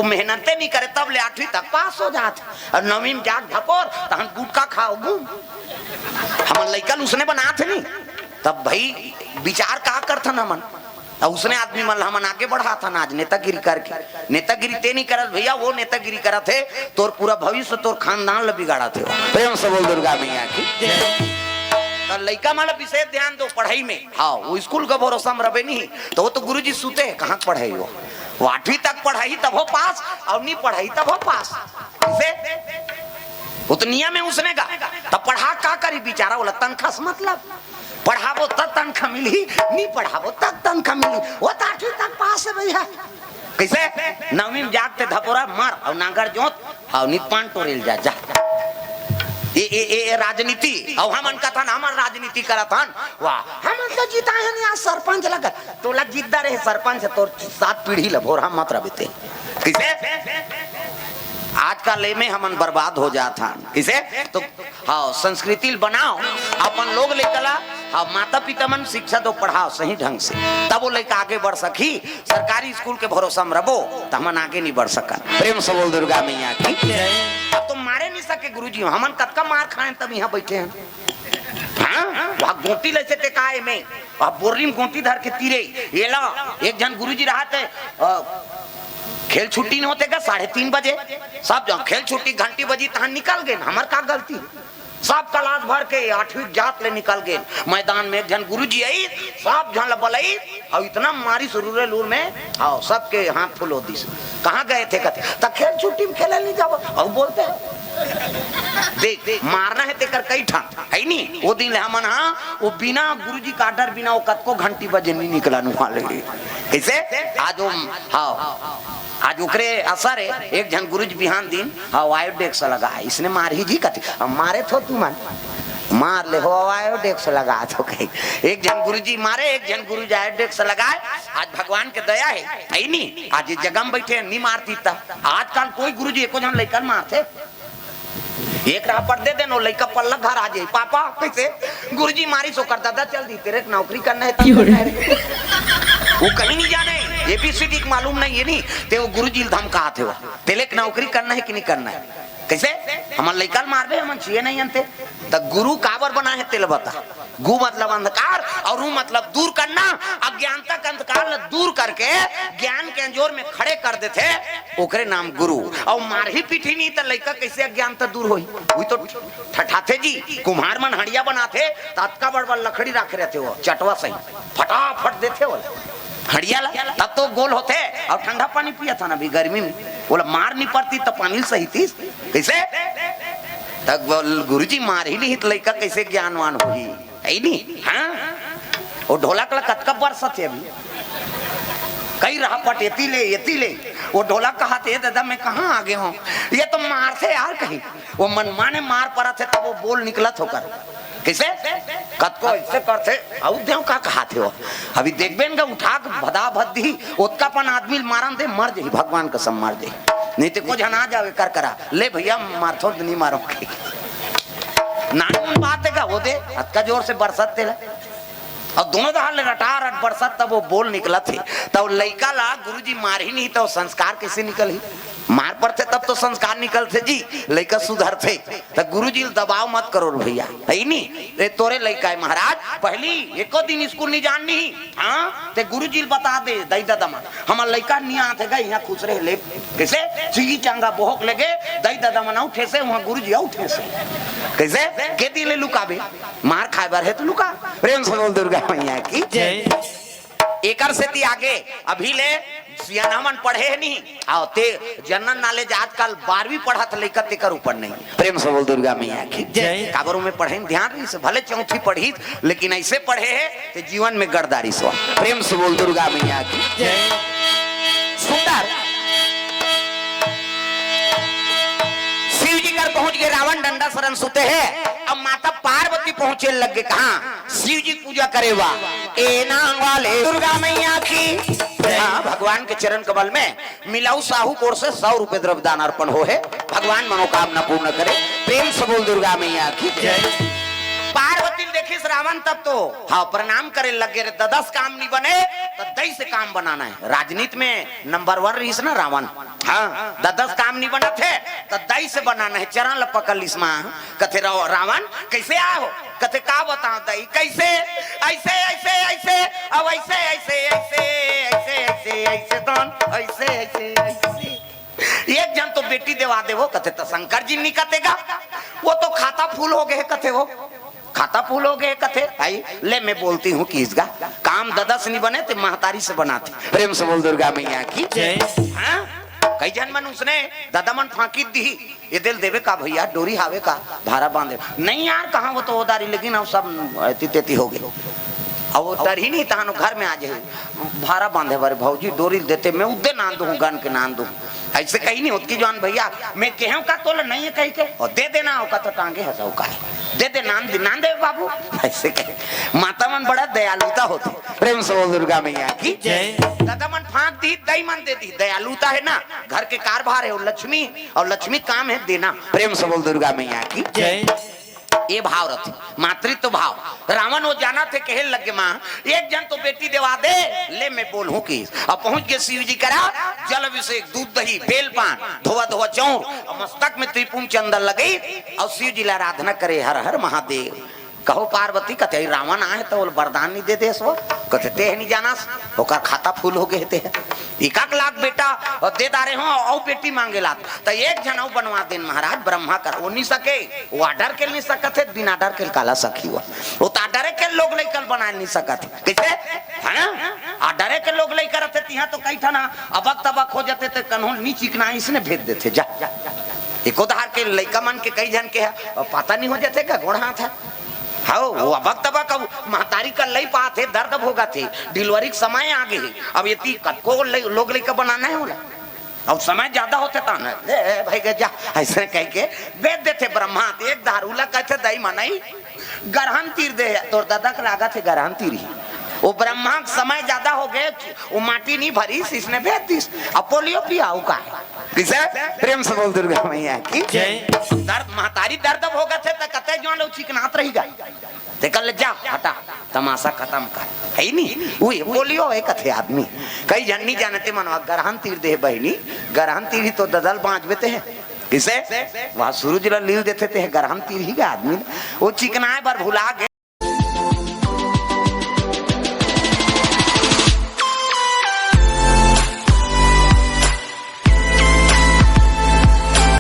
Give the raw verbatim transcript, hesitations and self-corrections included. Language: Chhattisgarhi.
मेहनते नहीं करे, तब ले आठवीं तक पास हो जात। अउ नवीं में जाके धपोर, तहन गुटखा खाओ गुम। हमन लइका ल उसने बनात हे नहीं, तब भाई विचार का करथन हमन? अउ उसने आदमी मन ल हमन आगे बढ़ाथन आज नेतागिरी करके। नेतागिरी ते नहीं करत भैया, वो नेतागिरी करत हे, तोर पूरा भविष्य, तोर खानदान ल बिगाड़त हे। प्रेम से बोल दुर्गा मैया की। त लइका मन ल विशेष ध्यान दो पढ़ाई में। हाँ, वो स्कूल का भरोसा में रबे नहीं, त वो तो गुरुजी सुते हे, कहाँ पढ़ाई हो? वो आठवीं तक पढ़ाई तब हो पास, अउ नहीं पढ़ाई तब हो पास। कइसे? वो तो नियम हे उसने का। तब पढ़ा का करी बेचारा, वो तनखा से मतलब। पढ़ाबो त तनखा मिलही, नहीं पढ़ाबो त तनखा मिलही। वो त आठवीं तक पास हे भैया। कइसे? नवीं में जाके धपोरा मर, अउ नांगर जोत, अउ नित पान टोरेल जा, जा। ये, ये, ये, ये राजनीति, अउ हमन कथन, हमर राजनीति करत हन। वाह, हमन तो जिताए हन, आज सरपंच लगा। तोला जिद्दा रहे सरपंच, तोर सात पीढ़ी ल भोरहा मत रबे ते। कइसे? आजकल एमे हमन बर्बाद हो जात हन। कइसे? तो हाँ, संस्कृति ल बनाओ, अपन लोग लइका ला, हाँ, माता पिता मन शिक्षा दो, पढ़ाओ सही ढंग से, तब वो लइका आगे बढ़ सकही। सरकारी स्कूल के भरोसा में रबो, त हमन आगे नहीं बढ़ सकन। प्रेम से बोल दुर्गा मैया की। अब तो मारे नहीं सके गुरुजी, हमन कतका मार खाए तब यहाँ बैठे हैं। हाँ, वहाँ गोटी लइसे ते काय में, वहाँ बोरी में गोटी धर के तीरे, ये ला, एक झन गुरुजी रहत हे, अ, खेल छुट्टी नहीं होते का, साढ़े तीन बजे, सब जहाँ खेल छुट्टी घंटी बजी, तहाँ निकल गए, हमर का गलती? सब क्लास भर के आठवीं जात ले निकल गए। मैदान में एक झन गुरुजी आई, सब झन ल बलाई, अउ इतना मारिस उरुरे लूर में, अउ सबके हाथ फुलो दिस। कहाँ गए थे कथे, त खेल छुट्टी में खेले नहीं जाबो, अउ बोलते हैं। देख, देख, मारना हे तेकर कई ठन, हे नी? वो दिन ले हमन, हाँ, वो बिना गुरुजी का order बिना वो कतको घंटी बजे नहीं निकलन वाले। कइसे? आज वो, हाँ, आज ओकरे असर हे, एक झन गुरुजी बिहान दिन, हाँ, आयो डेस्क लगा, इसने मारही जी कथे, अब मारे थो तुमन, मार ले हो, आयो डेस्क लगा तो कही। एक झन गुरुजी मारे, एक झन गुरुजी आयो डेस्क लगाए। आज भगवान के दया हे, हे नी? आज ये जगह में बैठे हे, नहीं मारती त। आजकल कोई गुरुजी एको झन लइका ल मारथे? एक राहपट दे देन, वो लइका पल्ला घर आ जाई, "पापा, कइसे?" "गुरुजी मारिस, ओकर दादा चल दी, तेरे के नौकरी करना हे, तब करना हे।" वो कहीं नहीं जाने, एबीसीडी के मालूम नहीं हे नी, ते वो गुरुजी ल धमकात हे, वो तेले के नौकरी करना हे कि नहीं करना हे? कइसे? हमन लइका ल मारबे, हमन छिए नहीं अंते। त गुरु काबर बना हे, तेला बता। गु मतलब अंधकार अउ रु मतलब दूर करना। अज्ञानता के अंधकार ल दूर करके ज्ञान के अंजोर में खड़े कर देथे, ओकरे नाम गुरु। अउ मारही पीटही नहीं त लइका कइसे अज्ञानता दूर होही? वही तो ठठाथे जी, कुम्हार मन हड़िया बनाथे, त अतका बड़ बड़ लकड़ी राखे रहथे, वो चटवा सही फटाफट देथे वो हड़िया ला, तब तो गोल होथे। अउ ठंडा पानी पियत हन अभी गर्मी में, बोला मार नहीं पड़ती त पानी सही थी। कइसे? तब बोल, गुरुजी मारही नहीं त लइका कइसे ज्ञानवान होही? हे नी? हाँ? वो ढोलक ला कतका बरसत हे अभी? कई राहपट एती ले, एती ले। वो ढोलक कहत हे, "दादा, मैं कहाँ आगे हँव? ये तो मारथे यार कहीं।" वो मनमाने मार परत हे, तब वो बोल निकलत हे ओकर। कइसे? कतको अइसे करथे, अउ देव का कहत हे वो। अभी देखबे न गा, उठा के भदा भद दिही, ओतका पन आदमी ल मारन दे, मर जाही, भगवान कसम मर जाही। नहीं ते को झन आ जावे कर करा, "ले भैया, मारथों त नहीं मारों।" नानमुन बात हे का, वो दे, अतका जोर से बरसत तेला। अउ दोनों डहर ले रटारट बरसत, तब वो बोल निकलत हे। तब लइका ला गुरुजी मारही नहीं, त वो संस्कार कइसे निकलही? मार पड़थे, तब तो संस्कार निकलथे जी, लइका सुधरथे। त गुरुजी ल दबाव मत करो रे भैया, हे नी? ए, तोरे लइका हे महाराज, पहली एको दिन स्कूल नहीं जान नहीं, हाँ? ते गुरुजी ल बता दे, दई ददा मन, हमर लइका नहीं आथे गा, यहाँ खुश रहे ले। कइसे? सिगी चांगा बोहक लेगे, दई ददा मन अउ ठेसे, वहाँ गुरुजी अउ ठेसे। कइसे? के दिन ले लुकाबे? मार खाए बर हे त लुका। प्रेम से बोल दुर्गा मैया की। जय। एकर सेती आगे अभी ले सियान हमन पढ़े हे नहीं। आओ ते जनरल नॉलेज आजकल बारहवीं पढ़त लइका तेकर ऊपर नहीं। प्रेम से बोल दुर्गा मैया की। जय। काबर में पढ़े में ध्यान रहिस, भले चौथी पढ़िस, लेकिन अइसे पढ़े हे ते जीवन में गड़दारी सो। प्रेम से बोल दुर्गा मैया की। जय। सुंदर। शिव जी कर पहुंच गे, रावण डंडा सरन सुते हे। अब माता पार्वती पहुंचे लग गे, कहाँ? शिव जी पूजा करे वा। ए नांग वाले दुर्गा मैया की। हाँ, भगवान के चरण कमल में मिलाऊ साहू कोर से सौ रुपए द्रव्य दान अर्पण हो हे। भगवान मनोकामना पूर्ण करे। प्रेम से बोल दुर्गा मैया की। जय। पार्वती ल देखिस रावण तब तो, हाँ, प्रणाम करे लगे रे, ददस काम नहीं बने, तो दई से काम बनाना है। राजनीति में नंबर वन रहीस ना रावण। हाँ, ददस काम नहीं बनत हे, तो दई से बनाना है। चरण ल पकड़ लिस माँ, कथे राव-, रावण, "कैसे आए हो?" कथे, "का बताओ दई, कैसे?" "ऐसे, ऐसे, ऐसे, अब ऐसे, ऐसे, ऐसे, ऐसे, ऐसे, ऐसे, तौन, ऐसे, ऐसे, ऐसे।" एक झन तो बेटी देवा देवो, कथे, "त शंकर जी नहीं कतेगा, वो तो खाता फूल हो गए," कथे, "वो खाता फूल हो गए," कथे। "आई, ले, मैं बोलती हूँ कि इसका काम ददस नहीं बने, ते महतारी से बनाते।" प्रेम से बोल दुर्गा मैया की जय। हाँ, कई झन मन उसने ददा मन फांकी दी, "ये दिल देवे का भैया, डोरी हावे का, भारा बांधे।" "नहीं यार, कहाँ वो तो ओदारी, लेकिन अब सब ऐती तेती हो गए।" अब वो तरही नहीं, तहानो घर में आ जाए, "भारा बांधे बारे भौजी, डोरी देते, मैं उद्दे नांद दूँ, गन के नांद दूँ।" ऐसे कहीं नहीं होत कि जवान भैया, मैं कहूँ का तोला नहीं है कही के, और दे देना, ओका तो टांगे हंसाऊ का है, "दे दे, नांद दे, नांद दे बाबू।" ऐसे कहे, माता मन बड़ा दयालुता होते। प्रेम से बोल दुर्गा मैया की जय। ददा मन फांक दी, दई मन दे दी, दयालुता है ना, घर के कारभार है, वो लक्ष्मी, और लक्ष्मी काम है देना। प्रेम से बोल दुर्गा मैया की जय। ये भाव रथे, मातृत्व भाव। रावण वो जाना थे, कहे लगे, "माँ, एक झन तो बेटी देवा दे।" "ले, मैं बोलूँ कि।" अब पहुंच गए शिव जी करा, जल अभिषेक, दूध दही, बेल पान, धोवा धोवा चौर, और मस्तक में त्रिपुंड चंदन लगे, और शिव जी ला आराधना करे, "हर हर महादेव।" कहो पार्वती, कथे, "रावण आए तो बोल वरदान नहीं दे देस वो?" कथे, "ते नहीं जानास, ओकर खाता फूल हो गए थे।" इकाक लाख बेटा और दे दारे हो, और बेटी मांगे लात। त एक झन अउ बनवा देन महाराज, ब्रह्मा कर, वो नहीं सके, वो order के नहीं सकत है, बिना order के काला सखी हुआ। वो तो order के लोग लइका बनाए नहीं सकत है। कैसे? है ना? Order के लोग लइका रहते, तिहाँ तो कई ठन अबक तबक हो जाते, तो कन्हो नी चिकना इसने भेज देते, "जा।" एको धार के लइका मन के कई झन के है, और पता नहीं हो जाते का गोड़ हाथ है। हाओ, वो अबक तबक अब महतारी कर लई पात हे, दर्द भोगत हे, delivery के समय आ गे हे। अब एती कतको लई-, लोग लइका बनाना है होला। अब समय ज्यादा होथे त ना, "ले भाई गे जा," ऐसे कह के भेज देथे ब्रह्मा। त एक दारू ला कहथे, "दई मनई, गरहन तीर दे, तोर ददा के लागत हे गरहन तीर ही।" वो ब्रह्मा के समय ज्यादा हो गए, वो माटी नहीं भरीस, इसने भेज दीस। अब पोलियो पियाऊ का है। किसे? प्रेम से बोल दुर्गा मैया की जय। दर्द, महतारी दर्द भोगत हे त कते जवान लोग चिकनात रही गा। ते कर ले, "जा, हटा, तमाशा खत्म कर।" है ही नहीं। वो पोलियो है कथे आदमी। कई झन नहीं जानते मनवा, गरहन तीर दे बहिनी, गरहन तीर ही तो ददल बाँच बेते हैं। किसे? वहाँ सूरज ला लील देते थे, गरहन तीर ही का आदमी। वो चिकनाए बर भुला गए।